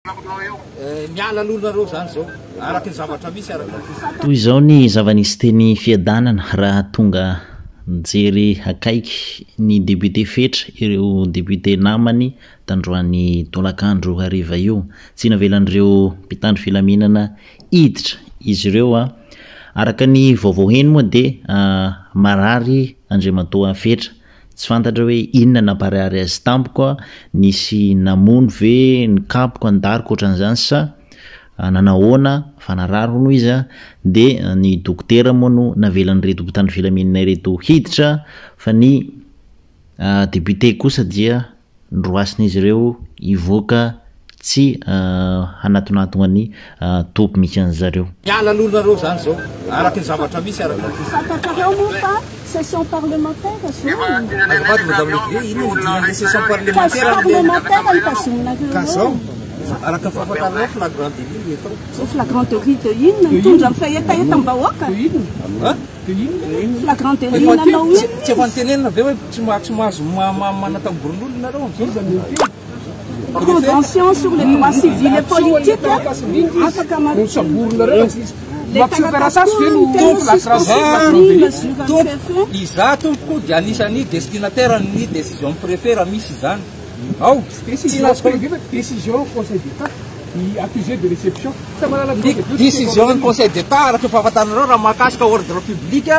Miala aloha nareo zany zao araka ny zavatra misy araka ny Toy izao ny zava-nisy teny Fiadanana raha tonga nijery akaiky ny député Fetra ireo député namany tandroany tolakandro hariva io. Tsy navelan'ireo mpitandro filaminana hiditra izy ireo. Araka ny vaovao heno moa dia marary Andriamatoa Fetra. Tsy fantatra hoe inona namparary azy tampoka, nisy namono ve, nikapoka, nidaroka ohatran'izany sa nanahoana fa narary hono izy an, dia ny dokotera moa no navelan'ireto mpitandro filaminana ireto hiditra fa ny député kosa dia Noroasin'izy ireo hivoaka tsy hanatonatogna ny toby misy an zareo. Miala aloha nareo zany zao araky ny zavatra misy araky ny fisy. Fantatrareo moa fa session parlementaire zao e. Azafady madame le député, inona no idiran'le session parlementaire amle. Parlementaire no tazominareo Ka eo. zao, araka ny fahafantaranao flagrant délit no atao. Zao flagrant délit de inona? Mitondra ny fahetahetam-bahoaka? Hein? Flagrant délit nanao inona izy? Tsy efa notenenina ve hoe tsy mahazo manatangoron'olona nareo amzao? Convention sur les droits civils et politiques afaka Tompoko, izaho tompoko dia anisan'ny destinataire ny décision préfet raha misy izany. Ao, Décision conseil d'Etat, ny accusé de réception. Ny décision ny conseil d'Etat araka ny fahafantaranareo raha mahakasika ordre public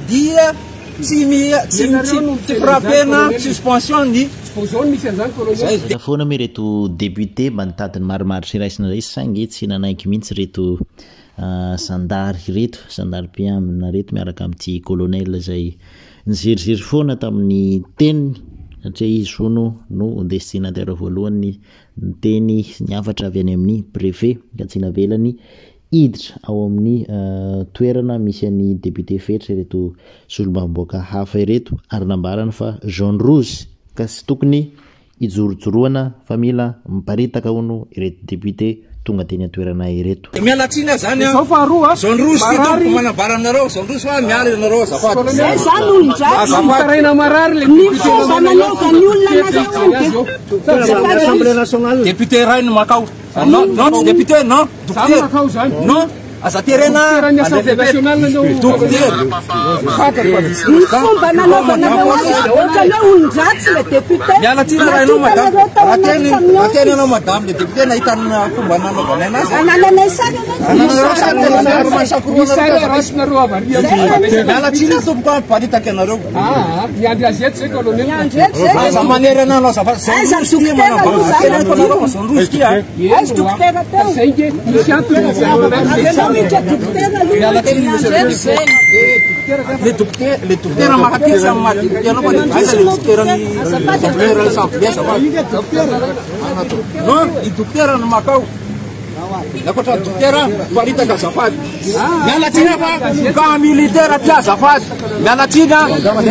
dia tsy mi tsy tsy tsy frappena suspension ny Zay foana moa ireto député mba nitady ny marimaritra iraisana izay saingy tsy nanaiky mihitsy ireto zandary ireto, zandary mpiambina ireto miaraka amin'ity colonel izay niziriziry foana tamin'ny teniny satria izy hono no destinataire voalohany Niteny ny hafatra avy any amin'ny Préfet ka tsy navelany hiditra ao amin'ny toerana misy an'i Député Fetra ireto solombavambahoaka hafa ireto ary nambarany fa jaune rouge ka tsy tokony hijorojoroana fa mila miparitaka hono ireto député tonga teny an-toerana ireto. Miala tsiny aho zany an. Zone rouge ty tompoko manambara aminareo zone rouge fa miala ianareo azafady. Zay zany olon-dratsy. Azafady. Ny fomba nanaovan'ny olona anareo iny dia. Député iray no makao. Non, non tsy député, non. Dokotera. Non. Aza terena Dokotera. Ny fomba nanaovanareo azy ohatran'ny hoe olon-dratsy le député. Miala tsiny raha ianao madame. Raha teny raha teny ianao madame le député nahita ny fomba nanaovanay anazy. Anananay sary Anananareo sary tena nareo manisakoroanareo. Miala tsiny tompoko a miparitaka ianareo. Miandry azy eto zay colonel. Miandry eto zay. Aza manery anah anao zava. Aiza ny dokotera aloha zany. Teneniko anareo fa zone rouge ty a. Aiza dokotera teo. Zay nge misy antony. Avelao hiditra dokotera aloha. Miala tsiny monsieur Miandry eto zay. Le dokotera le dokotera mahateny samy maha député anao fa le aiza le dokotera ny dokotera ny santé azafady. Non, ny dokotera no makao. Ankoatra ny dokotera, miparitaka azafady. Miala tsiny fa camp militaire aty azafady. Miala tsiny a. Azafady.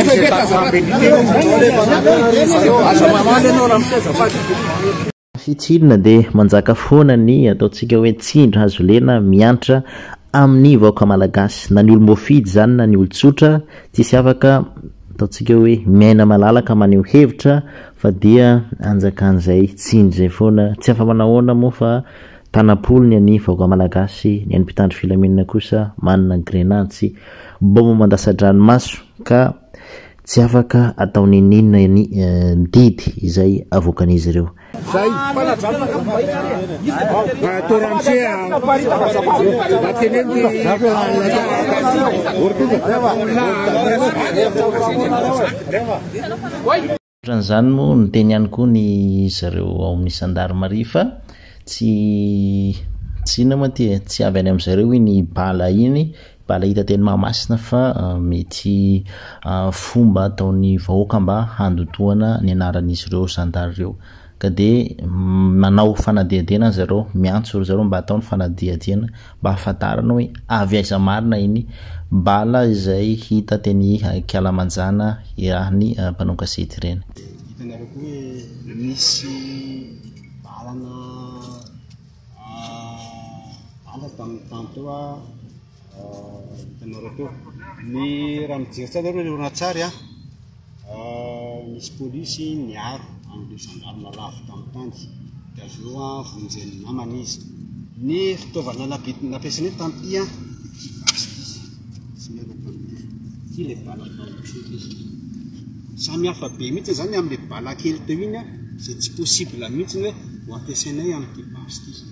Aza mamaly ianao ramose azafady. Fitsilona dia manjaka foana ny ataontsika hoe tsindry hazo lena miantra amin'ny vahoaka malagasy na ny olom-boafidy izany na ny olon-tsotra tsisy afaka ataontsika hoe miaina malalaka maneho hevitra fa dia anjakan'izay tsindry izay foana tsy afa-manahoana moa fa tanam-polo ny an'ny vahoaka malagasy ny an'ny mpitandro filaminana kosa manana grenady sy baomba mandasa-dranomaso ka tsy afaka atao n'inon'inona ny didy izay avoakan'izy ireo. Zay. Atao ramose a. Mba teneno ty. Ankoatran'izany moa niteny ihany koa ny zareo ao amin'ny zandarimaria fa tsy tsy inona moa ty e, tsy avy any amin'zareo iny bala iny, bala hita teny Mahamasina fa mety fomba ataon'ny vahoaka mba handotoana ny anaran'izy ireo zandary ireo. Ka dia manao fanadihadiana zareo, miantso ry zareo mba hatao ny fanadihadiana mba hahafantarana hoe avy aiza marina iny bala izay hita teny ankalamanjana irahan'ny mpanao gazety ireny. Hitanareo koa hoe nisy balana bala tamin'ny tany teo hitanareo teo. Ny raha mijery tsara nareo ilay horonantsary an, nisy polisy niaro an'ireo gendarme lavo tamin'ny tany. Dia avy eo vonjen'ny namany izy. Ny fitaovana nampiasainay tamin'ity ity basy ity sy miaraka amin'ity. Ity ilay bala caoutchouc izy. Samy hafa be mihitsy izany amin'ilay bala kely teo iny izay tsy possible mihitsy hoe ho ampiasainay amin'ity basy ity.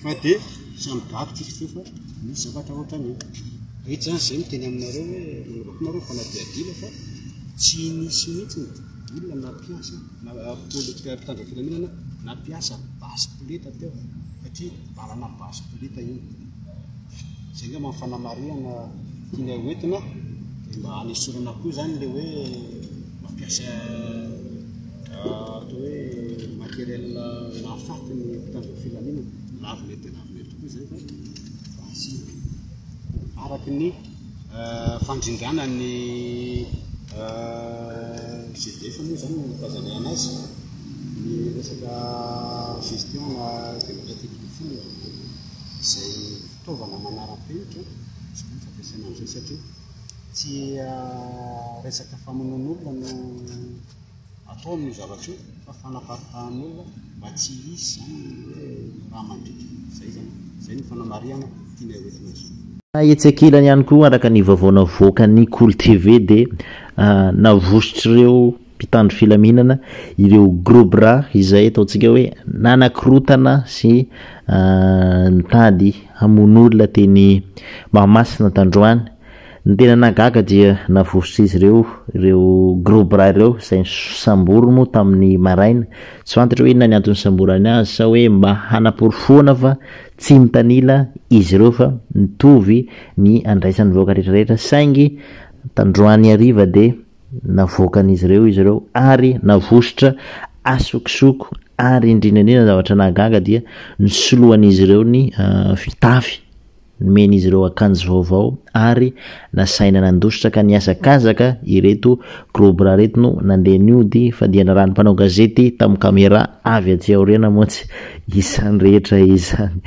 Fa dia samy gaga tsika teo fa misy zavatra ohatran'io. Eto izany izay miteny aminareo hoe manaovako nareo fanadihadiana fa tsy nisy mihitsy olona nampiasa na mpitandro filaminana nampiasa basy poleta teo satria balana basy poleta iny. Izay angamba ny fanamarihana tianay ho entina dia mba hanesorana koa izany ilay hoe mampiasa atao hoe matériel mahafaty ny mpitandro ny filaminana. Lavinay dia lavinay tokoa izay fa basy araka ny fandrindrana ny GDF moa izany no nitazanay anazy, ny resaka gestion démocratique de foule izay fitaovana manara-penitra tsy maintsy ampiasaina amin'izay satria tsy resaka famonoan'olona no atao amin'io zavatra io fa fanaparitahan'olona mba tsy hisy izany ny hoe rà mandriaka. Izay izany, izay no fanamarihana tianay ho entina izao. Etsy ankilany ihany koa araka ny vaovao navoakan'ny Kolo TV dia navosotr'ireo mpitandro filaminana ireo gros bras izay ataontsika hoe nanakorontana sy nitady hamono olona teny Mahamasina tandroany. Ny tena nahagaga dia navosotr'izy ireo ireo gros bras ireo izay nosamboriny moa tamin'ny maraina. Tsy fantatra hoe inona ny antony nisamborany azy sa hoe mba hanaporofoana fa tsy mitanila izy ireo fa mitovy ny andraisan'ny vahoaka rehetra rehetra saingy tandroany hariva dia navoakan'izy ireo izy ireo ary navosotra asokosoko ary indrindra indrindra ny zavatra nahagaga dia nisoloan'izy ireo ny fitafy. Nomen'izy ireo akanjo vaovao ary nasaina nandositra ka nihazakazaka ireto gros bras ireto no nandeha niody fa dia narahan'ny mpanao gazety tamin'ny camera avy aty aoriana mantsy izany rehetra izany.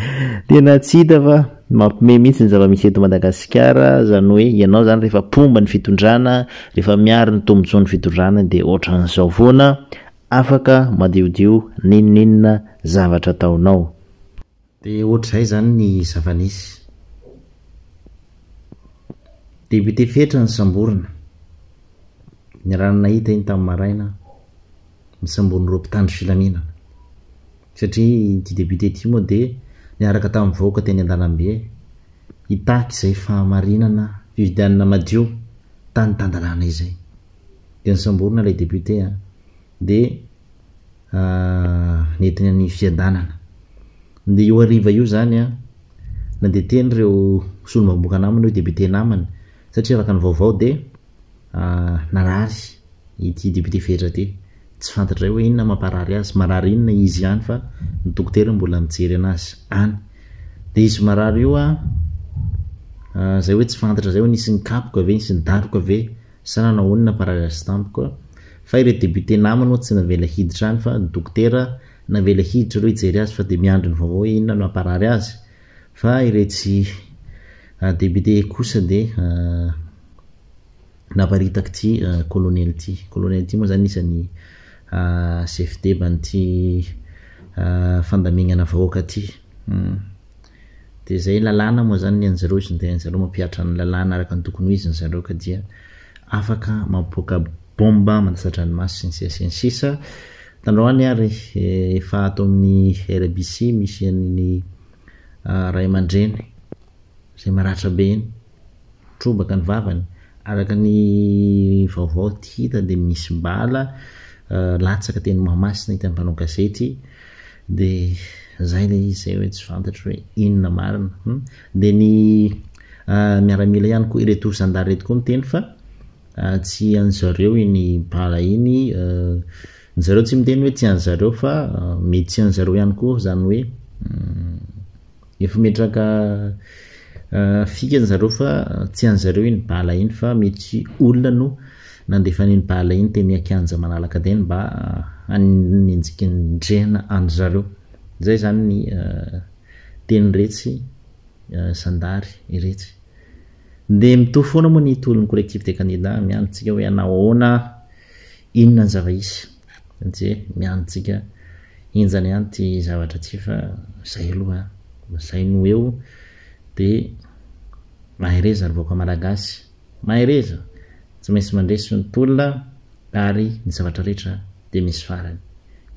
Tena tsy hita fa mampime mihitsy ny zava-misy eto Madagasikara, izany hoe ianao izany rehefa mpomba ny fitondrana, rehefa miaro ny tombotsoan'ny fitondrana dia ohatran'izao foana, afaka madiodio n'inon'inona zavatra ataonao. Dia ohatr'izay izany ny zava-nisy. Député Fetra nosamborina. Niarahana nahita iny tamin'ny maraina, nosamborin'ireo mpitandro filaminana. Satria ity député ity moa dia niaraka tamin'ny vahoaka teny an-dalambe hitaky izay fahamarinana, fifidianana madio tany tan-dalàna izay. Dia nosamborina ilay député an. Dia nentiny any Fiadanana. Dia io hariva io izany an, nandeha teny ireo solombavambahoaka namany hoe député namany, satria araka ny vaovao dia narary ity député Fetra ity. Tsy fantatray hoe inona mamparary azy, marary inona izy ihany fa ny dokotera mbola mijery anazy any. Dia izy marary io an, izay hoe tsy fantatra izay hoe nisy nikapoka ve, nisy nidaroka ve, Sa nanao ahoana ny namparary azy tampoka? Fa ireo député namany moa tsy navela hiditra any fa dokotera navela hiditra aloha hijery azy fa dia miandry ny vaovao hoe inona no hamparary azy. Fa iretsy député kosa dia naparitak'ity colonel ity. Colonel ity moa izany isan'ny chef deban'ity fandamignana vahoaka ity. Dia izay lalàna moa izany ny an'zareo izy dia zareo mampihatra ny lalàna araka ny tokony ho izy ny zareo ka dia afaka mampipoaka bomba mandatsa-dranomaso sy ny sisa sy ny sisa. Tandroany ary efa ato amin'ny RBC misy an'iny ray aman-dreny izay maratra be iny. Trobaka ny vavany. Araka ny vaovao hita dia misy bala latsaka teny Mahamasina hitan'ny mpanao gazety dia zay ilay izy zay hoe tsy fantatro hoe inona marina. Dia ny miaramila ihany koa ireto zandary ireto koa miteny fa tsy an-dry zareo iny bala iny, ny zareo tsy miteny hoe tsy an-dry zareo fa mety tsy an-dry zareo ihany koa izany hoe Efa metraka fika ny zareo fa tsy an'ny zareo iny bala iny fa mety olona no nandefa an'iny bala iny teny an-kianja malalaka teny mba hanenjikendrehana an-dry zareo. Izay izany ny tenin'iretsy zandary iretsy. Dia mitohy foana moa ny tolon'ny collectif des candidats, miandry tsika hoe hanao ahoana, inona ny zava-hisy. Dia miandry tsika. Henjana ihany ity zavatra ity fa izay aloha an! Izay no eo dia mahereza ry vahoaka malagasy, mahereza! Tsy maintsy mandresy ny tolona ary ny zavatra rehetra dia misy farany.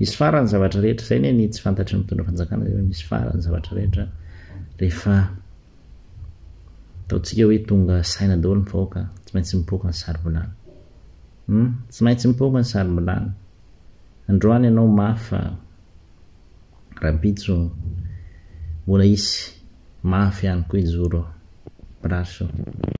Misy farany ny zavatra rehetra, izay anie ny tsy fantatry ny mpitondra fanjakana hoe misy farany ny zavatra rehetra rehefa ataontsika hoe tonga saina daholo ny vahoaka, tsy maintsy mipoaka ny sarom-bilany. Hum, tsy maintsy mipoaka ny sarom-bilany. Androany ianao mafy fa rahampitso mbola hisy mafy ihany koa hijoro. Mirary soa.